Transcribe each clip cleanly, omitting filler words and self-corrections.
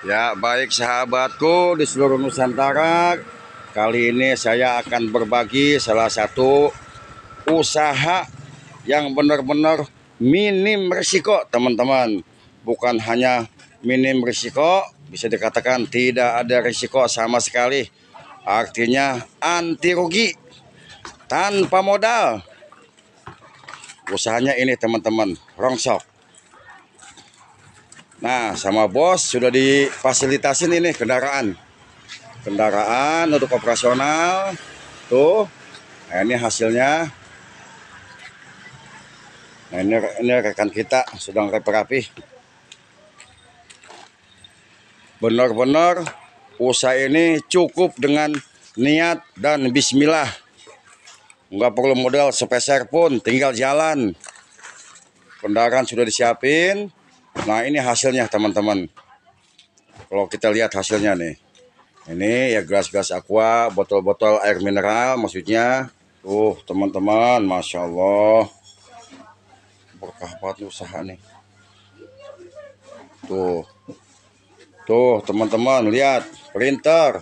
Ya, baik sahabatku di seluruh Nusantara. Kali ini saya akan berbagi salah satu usaha yang benar-benar minim risiko, teman-teman. Bukan hanya minim risiko, bisa dikatakan tidak ada risiko sama sekali. Artinya anti rugi, tanpa modal. Usahanya ini, teman-teman, rongsok. Nah, sama bos sudah difasilitasin ini kendaraan untuk operasional tuh. Nah, ini hasilnya. Nah, ini rekan kita sedang rapi. Benar-benar usaha ini cukup dengan niat dan bismillah. Nggak perlu modal sepeser pun, tinggal jalan. Kendaraan sudah disiapin. Nah, ini hasilnya, teman-teman. Kalau kita lihat hasilnya nih. Ini ya gelas-gelas aqua, botol-botol air mineral maksudnya. Tuh, teman-teman, Masya Allah. Berkah banget usaha nih. Tuh teman-teman, lihat printer,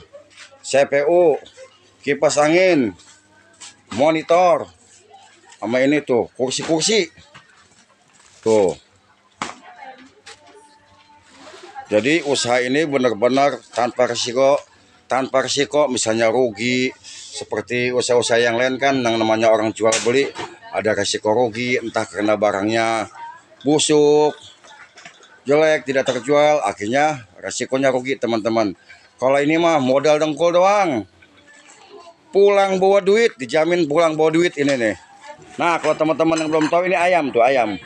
CPU, kipas angin, monitor, sama ini tuh kursi-kursi. Tuh. Jadi usaha ini benar-benar tanpa risiko misalnya rugi. Seperti usaha-usaha yang lain kan yang namanya orang jual beli ada risiko rugi, entah karena barangnya busuk, jelek, tidak terjual, akhirnya resikonya rugi, teman-teman. Kalau ini mah modal dengkul doang, pulang bawa duit, dijamin pulang bawa duit ini nih. Nah, kalau teman-teman yang belum tahu, ini ayam tuh, ayam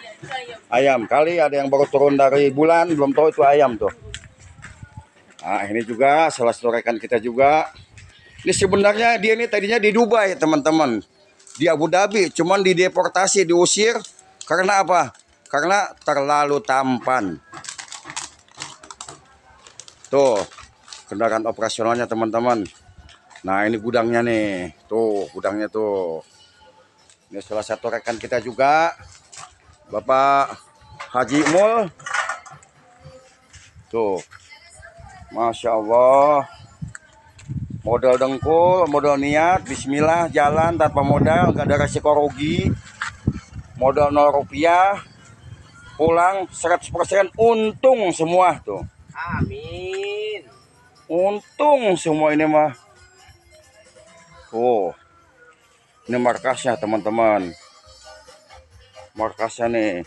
kali ada yang baru turun dari bulan belum tahu itu ayam tuh. Nah, ini juga salah satu rekan kita juga. Ini sebenarnya dia ini tadinya di Dubai, teman-teman, di Abu Dhabi, cuman dideportasi, diusir karena apa? Karena terlalu tampan. Tuh, kendaraan operasionalnya, teman-teman. Nah, ini gudangnya nih. Tuh, gudangnya tuh. Ini salah satu rekan kita juga, Bapak Haji Mul. Tuh, Masya Allah. Modal dengkul, modal niat, bismillah, jalan tanpa modal, gak ada resiko rugi. Modal 0 rupiah, pulang 100% untung semua tuh. Amin. Untung semua ini mah. Tuh, ini markasnya, teman-teman. Markasnya nih.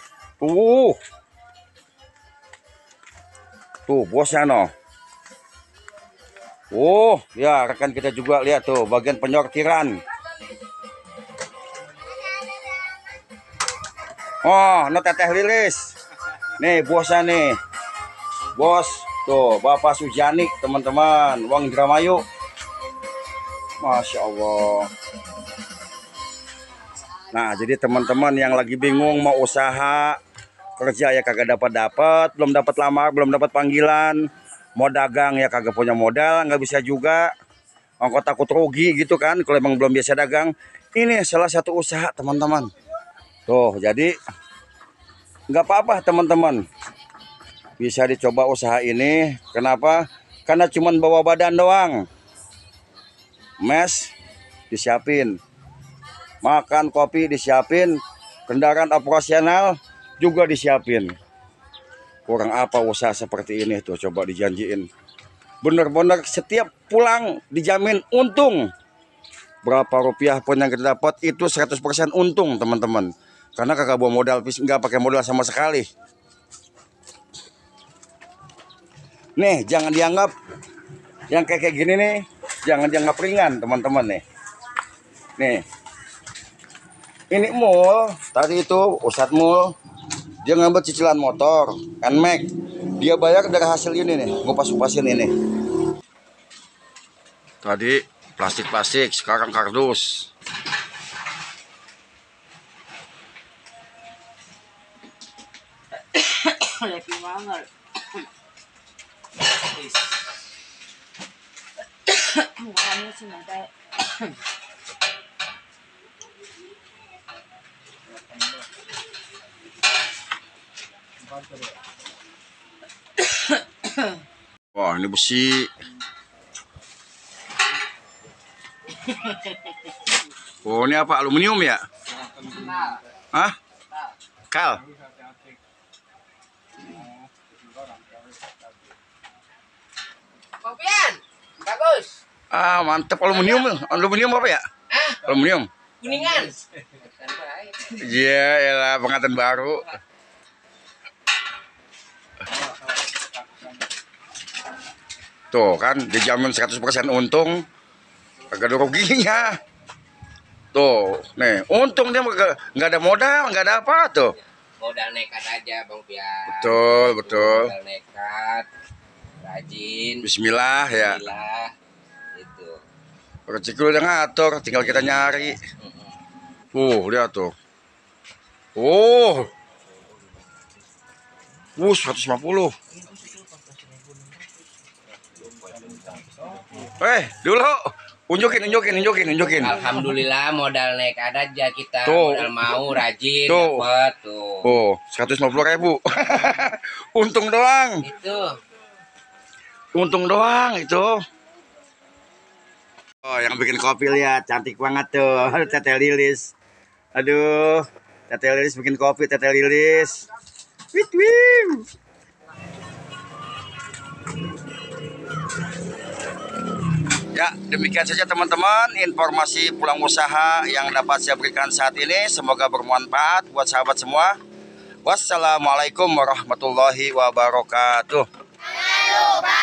Tuh bosnya no. Ya rekan kita juga lihat tuh bagian penyortiran. Oh, no teteh lilis. Nih bosnya nih. Bos tuh Bapak Sujani, teman-teman, Wang Indramayu. Masya Allah. Nah, jadi teman-teman yang lagi bingung mau usaha kerja ya kagak dapat, belum dapat lamar, belum dapat panggilan, mau dagang ya kagak punya modal, nggak bisa juga, ongkos takut rugi gitu kan kalau emang belum biasa dagang. Ini salah satu usaha, teman-teman. Tuh, jadi nggak apa-apa, teman-teman, bisa dicoba usaha ini. Kenapa? Karena cuman bawa badan doang, mes disiapin, makan kopi disiapin, kendaraan operasional juga disiapin. Kurang apa usaha seperti ini tuh, coba dijanjiin. Bener-bener setiap pulang dijamin untung. Berapa rupiah pun yang kita dapat itu 100% untung, teman-teman. Karena kagak bawa modal, nggak pakai modal sama sekali. Nih, jangan dianggap yang kayak gini nih, jangan dianggap ringan, teman-teman nih. Nih. Ini mall, tadi itu Ustadz Mall, dia ngambil cicilan motor, Nmax. Dia bayar dari hasil ini nih, ngupas-ngupasin ini. Tadi plastik-plastik, sekarang kardus. Happy banget. Kami sinatay. Wah, ini besi. Oh, ini apa? Aluminium ya? Hah? Kal. Kopian, bagus. Ah, mantep aluminium. Aluminium apa ya? Aluminium. Kuningan. Iya, ya pengantin baru. Tuh kan dijamin 100% untung, kagak ada ruginya. Tuh, nih untung dia nggak ada modal, nggak ada apa tuh. Modal nekat aja Bang Pian. Betul, betul. Modal nekat, rajin. Bismillah ya. Bismillah. Itu. Rezeki udah ngatur, tinggal kita nyari. Lihat tuh. 150. Dulu unjukin. Alhamdulillah modal nekat aja kita. Tuh. Modal mau rajin Tuh. dapat tuh. 150.000. Untung doang. Itu. Oh, yang bikin kopi lihat cantik banget tuh. Teteh Lilis. Aduh, Teteh Lilis bikin kopi, Teteh Lilis. Wih. Ya, demikian saja teman-teman informasi pulang usaha yang dapat saya berikan saat ini. Semoga bermanfaat buat sahabat semua. Wassalamualaikum warahmatullahi wabarakatuh. Jangan lupa